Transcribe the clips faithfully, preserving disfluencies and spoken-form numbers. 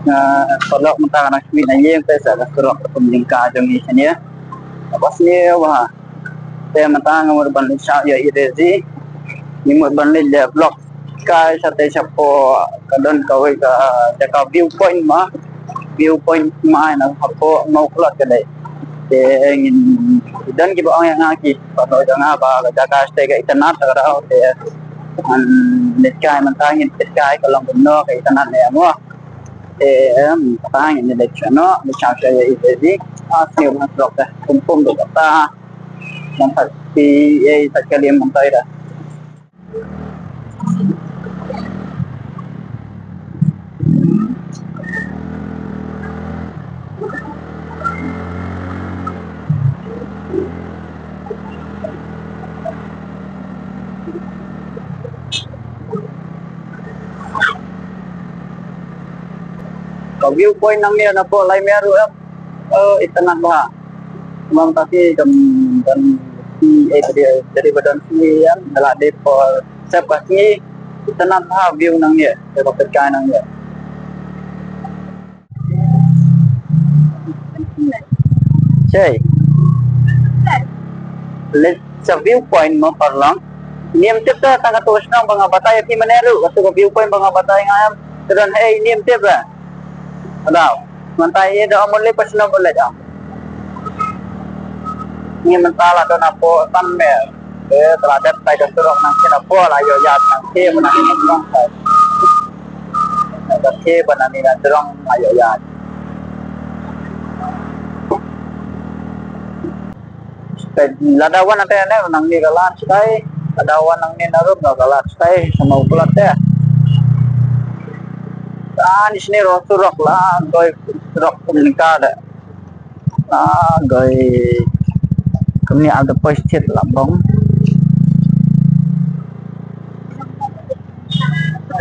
Nga paralok mynta nga dang shim na ïing te sa ka surok ka pynjingka jong ngi shane. Ka ba sniew bha. Te mynta nga mut ban leit shah ïa i Rezi. Ngi mut ban leit leh vlog. Kai sha te shapoh ka don kawei ka jaka view point ma. View point ma na hapoh Mawklot ka dei. Te ngin don kiba ong ïa nga ki. Ba no jong nga ba ka jaka sha te ka itynnad ka dei te. Ngan leit kai mynta ngin leit kai ka long kumno ka itynnad ne mo. Te em ta ngin leit shano leit shah ïa i Rezi. Ah sniew bha surok te. Kum kum do ta. Nang sa ki ei sa ka liam nang tai da. Ka view point nangne napoh Laimeh ruh em. Oh, itynnad bha. Kumba mynta ki kam, kam ki, eh, tadi, tadi ba don ki em, da la dep por sep ka sngi. Itynnad bha view nangne, da ka pyrkai nangne. Chei. Leit sha view point mo paralok. Ngim tip te tang katu ka shnong ba nga batai ïa phi mynne ruh, katu ka view point ba nga batai nga em. Te don hei ngim tip te. Adau. Mynta ïa da ong mut leit pa shnong ba leit ong. Ngi mynta la don hapoh Tanmer. Eh, te la dep tai ka surok nang shin hapoh la ïoh ïaid nang shin ba nang shin nang shin. Ka shin ba nang ni na surok la ïoh ïaid. Te lada wan ate ne nangne ka lad stai, lada wan nangne na ruh ka lad stai, sa Mawklot te. Ah, ni sini ruh surok la, doi surok kumne ka de. Ah, doi kumne ada poi stet la bong.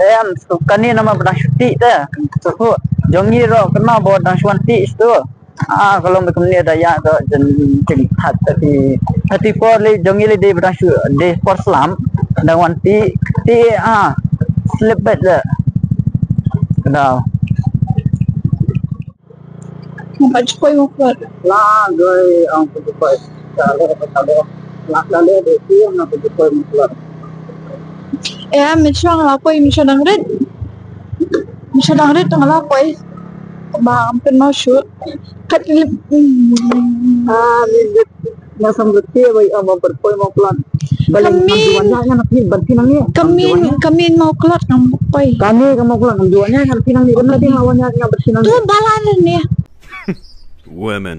Em, su kane namar ba dang shu tih te. Su jong ngi ruh kane ba dang shu wan tih stu. Ah, ka long ba kumne da ïa ka jin jin thirty, thirty-four lei jong ngi lei dei ba dang shu dei por slam. Dang wan tih tih ah slip bet le. Ka. Nga pat ju poi Mawklot. La goi ang pat ju poi. Ka le ka le. La ka le de ti nga pat ju poi Mawklot. Eh, mi shuwa nga la poi, mi shuwa dang rit. Mi shuwa dang rit nga la poi. Ba am pynmau shu. Kat lip. Ah, mi lip. Nga sam lip ti bai am poi Mawklot. Kami. Kami, kami Mawklot ngam poi. Kami ka Mawklot ngam juan nya kan pinang ni kan pinang awan nya kan pinang. Tu balan ni. Women.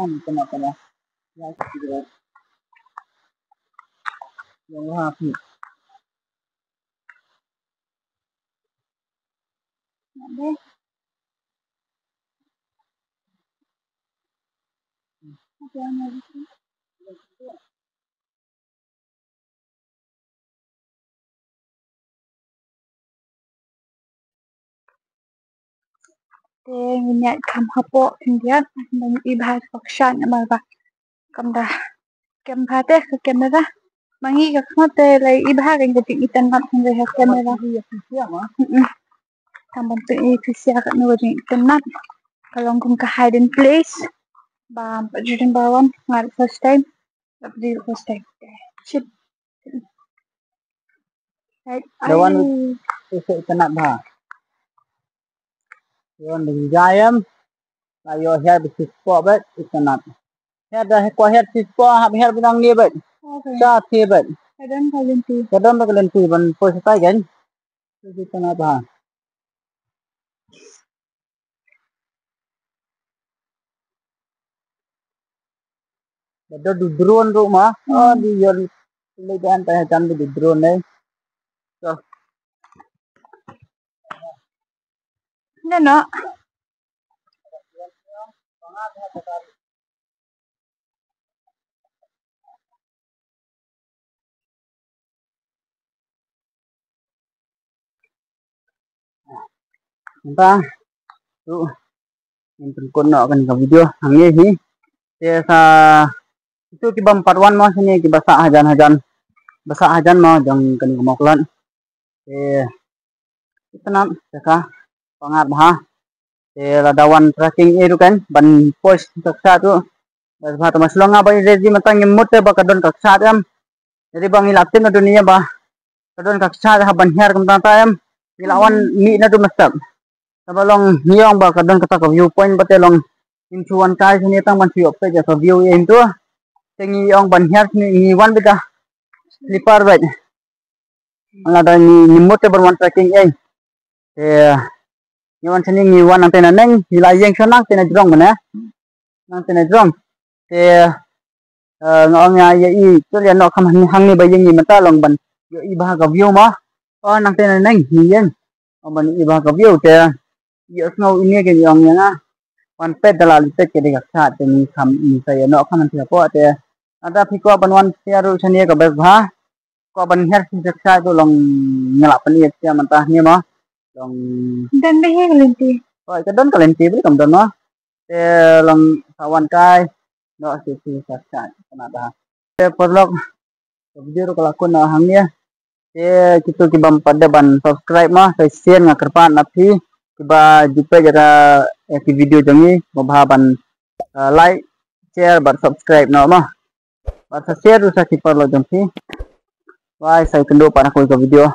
Wan, kena, kena. Ya, kena. Yang ha, pi. Deh. Te ngin ïaid kham hapoh khyndiat ban ïohi bha ka kshaid namar ba kam da kem bha te ka camera. Ma ngi ka khmat te la ïohi bha ka jingïeit itynnad hynrei ha camera. Mm-mm. Tang ban pyni phi sha katno ka jingïeit itynnad. Ka long kum ka hiding place. Ba pat ju dang ba wan, nga first time. Ba ju first time. Shit. Right. Da wan. Ai. Phi sha itynnad bha. Ïa wan da jingïeit em. La ïoh hiar ba shispoh bad itynnad. Hiar da kwah hiar shispoh, hap hiar ba dang ne bad. Okay. Sha thie bad. Ka don ka lynti. Ka don ba ka lynti ban poi shatai kan. Itynnad bha. Ba don du drone ruh ma. Hmm. Oh, di ïoh leit ban tai ha jan du drone ne. So. No, no. Nta tu ngin pynkut noh kane ka video hangne hi. Te sa itu ki bym pat wan mo shane kiba sah hajan hajan, ba sah hajan mo jong kane ka Mawklat. Te itynnad te ka pangat bha. Te lada wan trekking eh ruh kan ban poi sha ka kshaid ruh. Bad bha te ma shlong nga ba i ready mynta ngim mut te ba ka don ka kshaid em. Jadi ba ngi la tip na dunia ba ka don ka kshaid ha ban hiar kumta ta em. Ngi la wan mih na du mestep. Kaba long ngi ong ba ka don kata ka view point ba te long ngim shu wan kai shane tang ban shu ïoh peit ïa ka view ïa into. Te ngi ong ban hiar shane ngi wan beit da slipper beit. Lada ngi, ngi mut te ban wan trekking ei. Te ngi wan shane ngi wan nangta na neng, ngi la ïeng shwa nangta na jrong mane. nang te na jrong. Te eh, nga ong ïa ïa i, to ïa noh kham hangne ba ïeng i mynta long ban ïoh i bha ka view mo. Oh, nang te na neng ni ïeng. Ong ban ïoh i bha ka view te ïoh sngew ine ke ïong ïa nga. Wan pet da la li pet ke de ka kha te ni kham i sa ïa noh kham hangne po te. Ada phi ko ban wan sia ru shane ka bes bha. Ko ban her si sa sa tu long ngelap ni sia mynta ni mo. Long Dan be hi ka lenti. Ko ka don ka lenti beli kam don mo. Te long sawan kai. No si si sa sa kana da. Te paralok, ka video ruh ka la kut noh hangne. Te kito ki bym pat dep ban subscribe mo, sa share, nga kyrpad na phi kiba ju peit ïa ka, ïa ki video jong ngi, mo bha ban, eh, like, share bad subscribe noh mo. Bad sa share ruh sa ki paralok jong phi. Wai, sa ïakynduh pat ha kawei ka video.